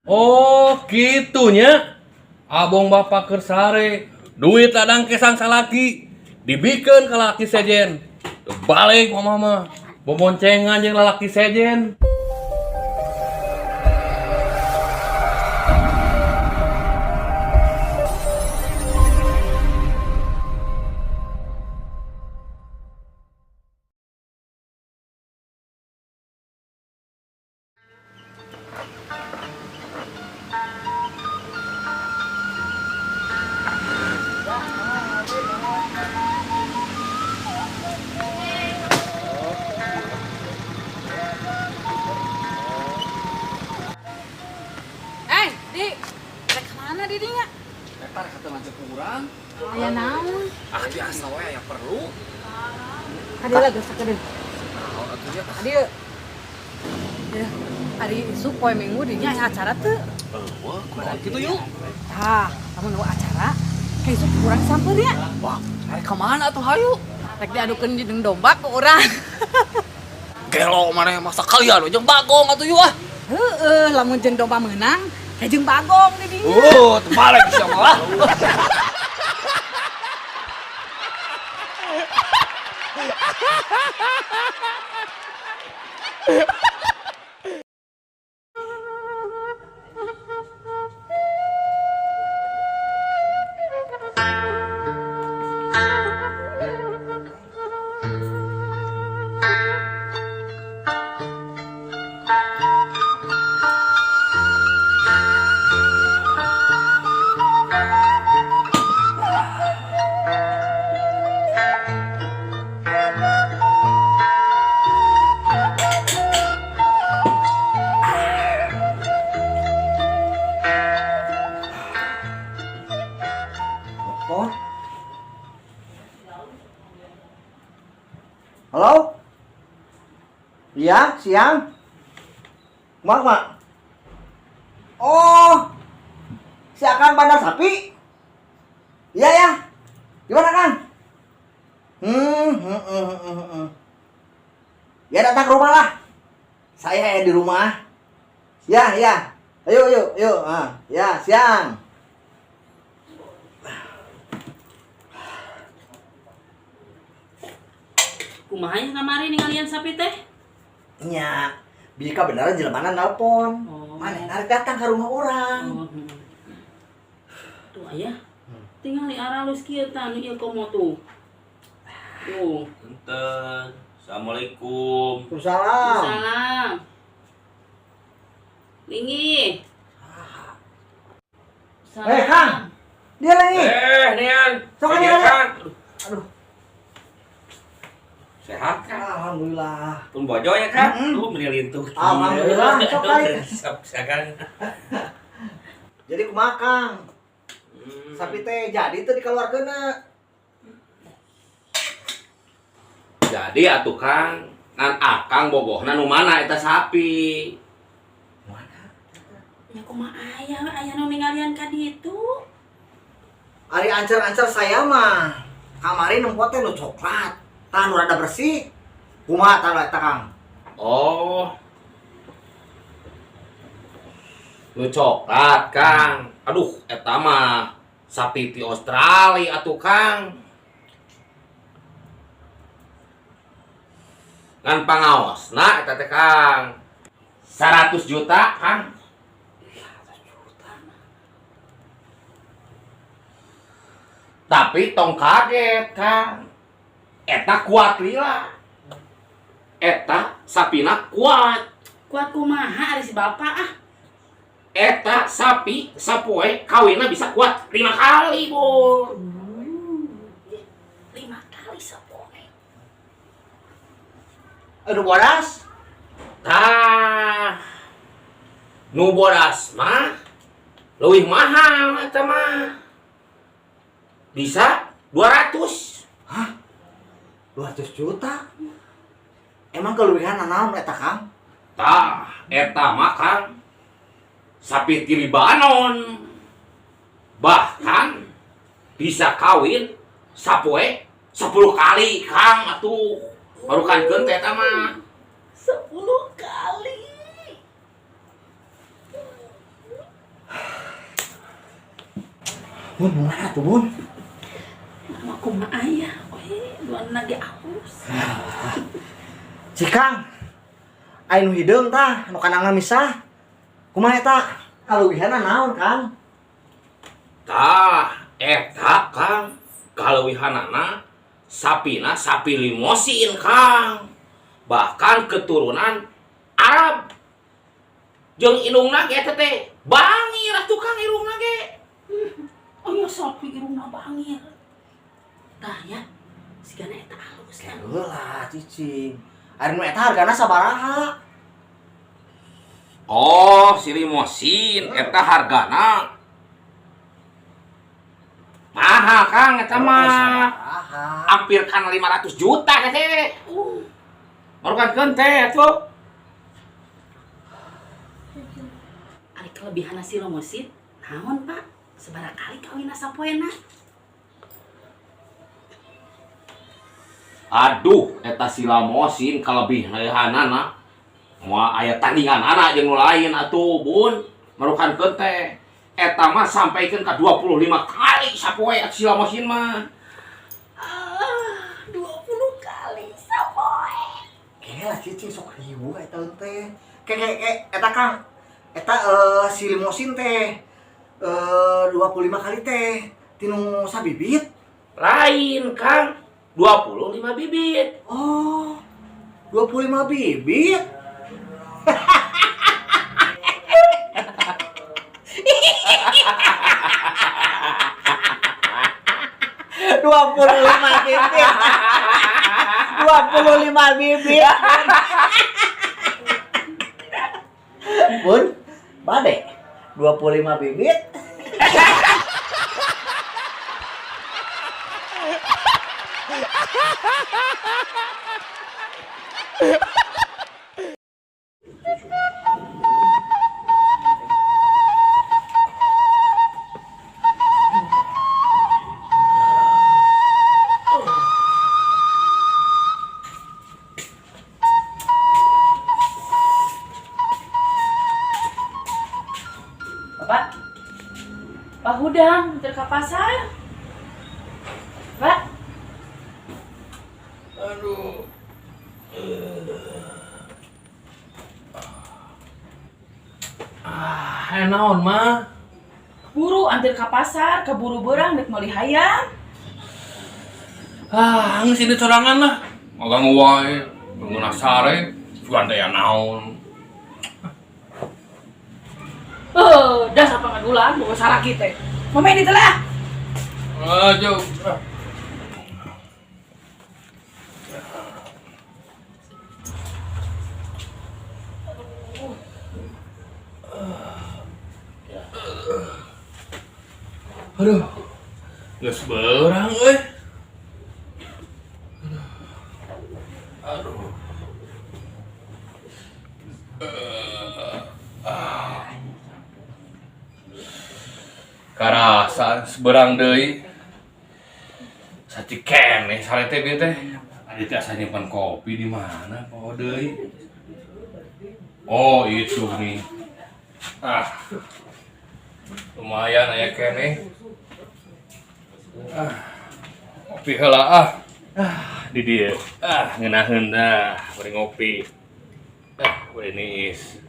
Oh, gitunya. Abong bapak keur sare, duit ladang kesang salaki, dibikeun ka lalaki sejen. Balik mama mah. Boboncengan jeung lalaki sejen. Eh, Di, rek kemana didinya? Eta rek kata lanceuk urang. Aya naon? Ah, biasa we aya perlu. Kadieu lah geus sakedeung. Naon atuh ya? Kadieu. Ya, ari isuk poe Minggu dinya aya acara teu? Eueuh, kumaha kitu yuk? Tah, lamun eueuh acara, ke isuk urang samper ya. Wah, rek ka mana atuh hayu? Rek diadukeun jeung domba ku urang. Gelo maneh masa kalian we jeung Bagong atuh yuk ah. Heeh, lamun jeung domba meunang, ke jeung Bagong di dinya. Oh, terbalik sia malah. Telepon. Halo? Iya, siang. Mak, mak. Oh, si Akang bandar sapi? Iya ya. Gimana, Kang? Hmm, hmm, hmm, hmm, hmm. Ya datang ke rumah lah. Saya ya di rumah. Ya, ya. Ayo, ayo, ayo. Ah, ya, siang. Kumaha nya kamari ningalian sapi teh? Nya, bika beneran jelemana nelpon. Oh. Mana narik datang ke rumah orang. Oh. Tuh ayah. Tinggal di aralus kieu tah nu ieu komo tuh. Tuh. Enten. Assalamualaikum. Waalaikumsalam. Salam. Lingi. Salam. Eh, Kang. Dia lagi. Eh, Nian. Sok, Iya, Nian. Kang. Aduh. Sehat, Kang? Alhamdulillah. Pun bojo ya, Kang? Mm-mm. Lu menilintuh. Alhamdulillah, sok kali. Sok, Kang. Jadi kumaha, Kang? Sapi teh jadi teu dikeluarkeun. Jadi atuh Kang, ngan akang bogohna nu mana eta sapi. Mana? Ya kumaha aya we aya nu ningalian ka ditu. Ari ancer-ancer saya mah kamari nempo teh nu coklat. Tah nu rada bersih. Kumaha tah eta, Kang? Oh. Nu coklat, Kang. Aduh, eta mah sapi ti Australia atuh, Kang. Ngan pangaosna eta teh, Kang. 100 juta, Kang. Tapi tong kaget, Kang. Eta kuat lila. Eta sapina kuat. Kuat kumaha ari si bapak ah. Eta sapi sapoe kawinna bisa kuat 5 kali, Bol. 5 kali sapoe. Aduh bodas. Tah. Nu bodas mah leuwih mahal eta mah. Bisa 200. Hah? 200 juta? Emang kelebihan naon eta, Kang? Tah, eta mah Kang sapi ti Libanon. Bahkan bisa kawin sapoe 10 kali, Kang atuh. Baru kan teh eta mah. 10 kali. Bun, mana tuh, Bun? Mah kumaha aya? We, dua ge alus. Cikang. Aya nu hideung tah, nu kandangna misah. Kumaha eta? Kaleuwihanna naon, Kang? Tah, eta Kang, kaleuwihanana sapina sapi limosin, Kang. Bahkan keturunan Arab. Jeung indungna ge eta teh bangir atuh Kang irungna ge. Oh ya sapi irungna bangir. Tah ya, sigana eta alus tah. Heula, cicing. Ari nu eta hargana sabaraha? Oh, si limosin eta hargana mahal Kang eta mah. Sabaraha? Hampir kan 500 juta teh. Barukan teh atuh. Ari kelebihanna si limosin naon, Pak? Sabaraha kali kawinna sapoena? Aduh, eta si limosin kelebihanana moal aya tandinganana jeung nu lain atuh, Bun. Marukankeun teh. Eta mah sampaikeun ka 25 kali sapoe atuh si limosin mah. Ah, 20 kali sapoe. Kela cicing sok riweuh eta teh. Ke ke ke eta Kang. Eta si limosin teh 25 kali teh tinu sabibit. Lain, Kang. 25 bibit. Oh, 25 bibit. 25 bibit. 25 bibit. Bun, bade. 25 bibit. Bapak. Pak hudang, anter ka pasar. Pak, Aduh. Ah, naon mah? Buru anter ka pasar, keburu beurang dek meuli hayam. Ah, geus ini sorangan lah. Ngaganggu wae, ngeunah sare, sugan teh ya naon. Eh, dah apa ngadulan bawa saraki teh. Momen itu lah. Ah, jauh. Aduh. Geus beurang euy. Aduh. Ah. Karasa beurang deui. Saciken nih sare teh bieu teh. Adi teh asa nyimpen kopi di mana poho deui. Oh, itu nih. Ah. Lumayan aya keneh. Ah. Ngopi heula ah. Ah, di dieu. Ah, ngeunaheun dah bari ngopi. Ah, bari niis.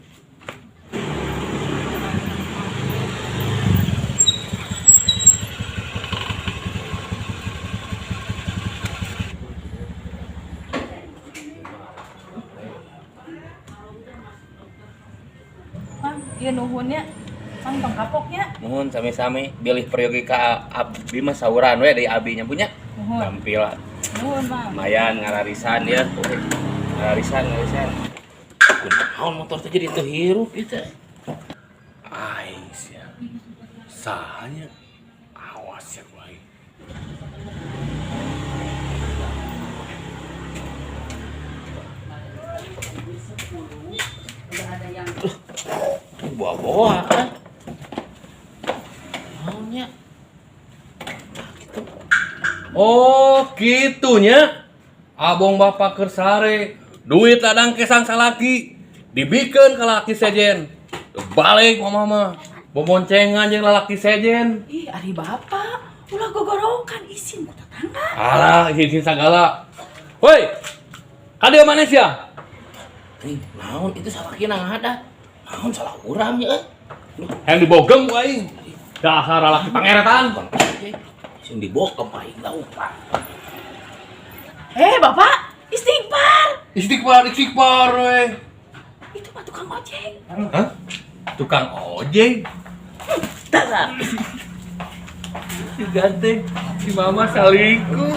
Mang, ieu nuhun nya. Mang tong kapok nya. Nuhun sami-sami bilih peryogi ka abdi mah sauran we dari abi nya punya. Nuhun. Gampil lah. Nuhun, Mang. Lumayan ngararisan ya. Ngararisan, ngararisan. Kunaon motor teh jadi teu hirup ieu teh. Aing sia. Sahanya awas ya ku aing. Udah ada yang Bawa-bawa kan. Naonnya? Gitu. Oh, gitunya. Abong bapak keur sare, duit ladang kesang salaki, dibikeun ka laki sejen. Balik mama mah. Boboncengan jeung lalaki sejen. Ih, ari bapak, ulah gogorokan isin ku tetangga. Alah, isin sagala. Woi. Kadieu mana sia? Ring, naon itu salakina ngada? Naon salah urang nya euy. Yang dibogem ku aing. Dasar lalaki pangeretan. Sing dibokem aing laupan. Eh, bapak, istighfar. Istighfar, istighfar we. Itu mah tukang ojek. Hah? Tukang ojek? Dasar. Si ganteng, si mama salingkuh.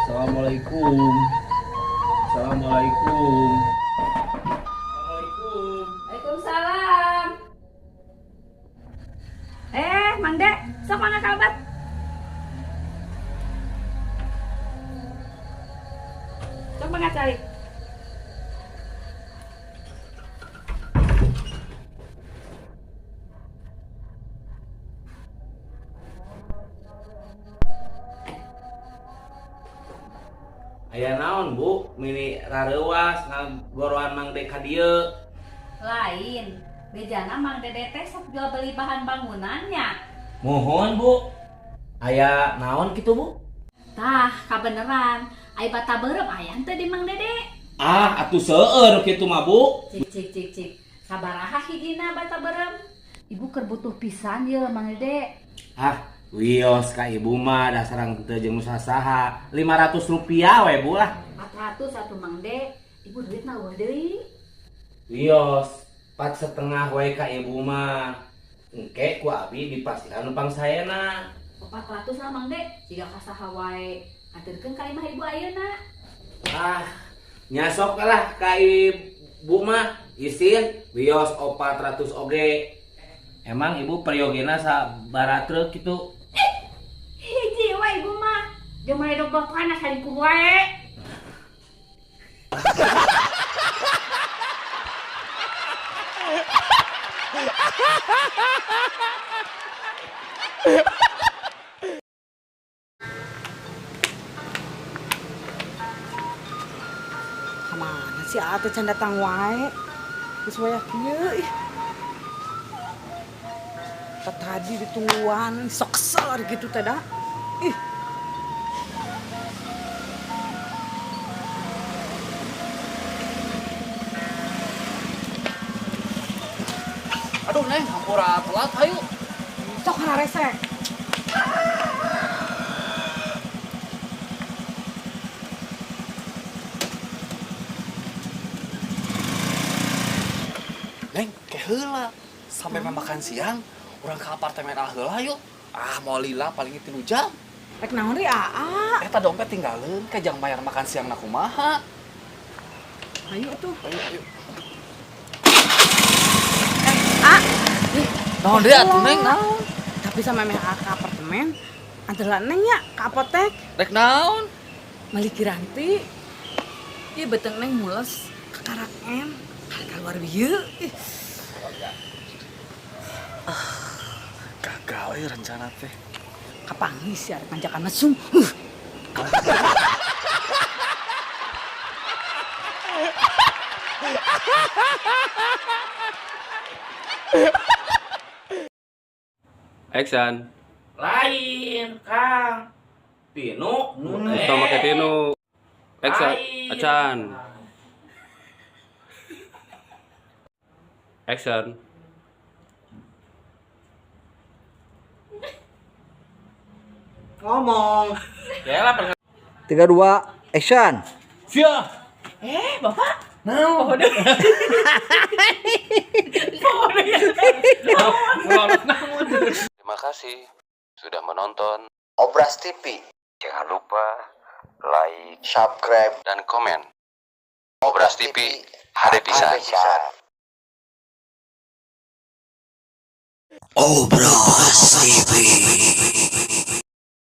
Assalamualaikum. Assalamualaikum. Waalaikumsalam. Eh, Mang Dek, sok mana kabar? Sok mangga cari. Aya naon, Bu? Mini rareuwas ngagoroan Mang Dek ka dieu. Lain, bejana Mang Dede teh sok jual beli bahan bangunannya. Mohon, Bu. Aya naon kitu, Bu? Tah, kabeneran. Ai bata beureum aya teu di Mang Dede. Ah, atuh seueur kitu mah, Bu. Cik cik cik cik. Sabaraha hijina bata beureum? Ibu keur butuh pisan ye Mang Dede. Ah, wios ka ibu mah dasar teu jeung nu saha. 500 rupiah we, Bu lah. 400 atuh Mang De. Ibu duitna eueuh deui. Wios, 4,5 we ka ibu mah. Engke ku abi dipasihan nu pangsaena. 400 lah Mang De, jiga ka saha wae. Anterkeun ka imah ibu ayeuna. Ah, nyasok lah ka ibu mah isin wios 400 oge. Emang ibu peryogeuna sabaraha truk kitu? Hiji wae ibu mah. Jeung mah dog bapana salingkuh wae. Kemana sih atuh can datang wae? Geus wayah kieu ih. Tadi ditungguan sok kesel gitu teh da. Ih. Aduh Neng, hampura telat hayu. Sok harese. Neng, ke heula. Sampai makan siang, urang ke apartemen ah heula yuk. Ah, mau lila paling 3 jam. Rek naon deui aa? Eta dompet tinggalin, ke jang bayar makan siang na kumaha. Ayo tuh. Ayo, ayo. A. Naon deui atuh Neng, naon? Tapi sama meh ke apartemen, antar Neng nya ke apotek. Rek naon? Meuli Kiranti. Ieu beteng Neng mules ke Karak M. Keluar bieu. Ih. Gagal euy rencana teh. Kapanggih sia rek ngajakan mesum. Action. Lain, Kang. Tinu. Tong make tinu. Action. Acan. Action. Ngomong. Ya lah 3 2 action. Sia. Eh, bapak. Naon? Terima kasih sudah menonton Obras TV. Jangan lupa like, Subscribe. dan komen. Obras TV, HD pisan. Obras TV.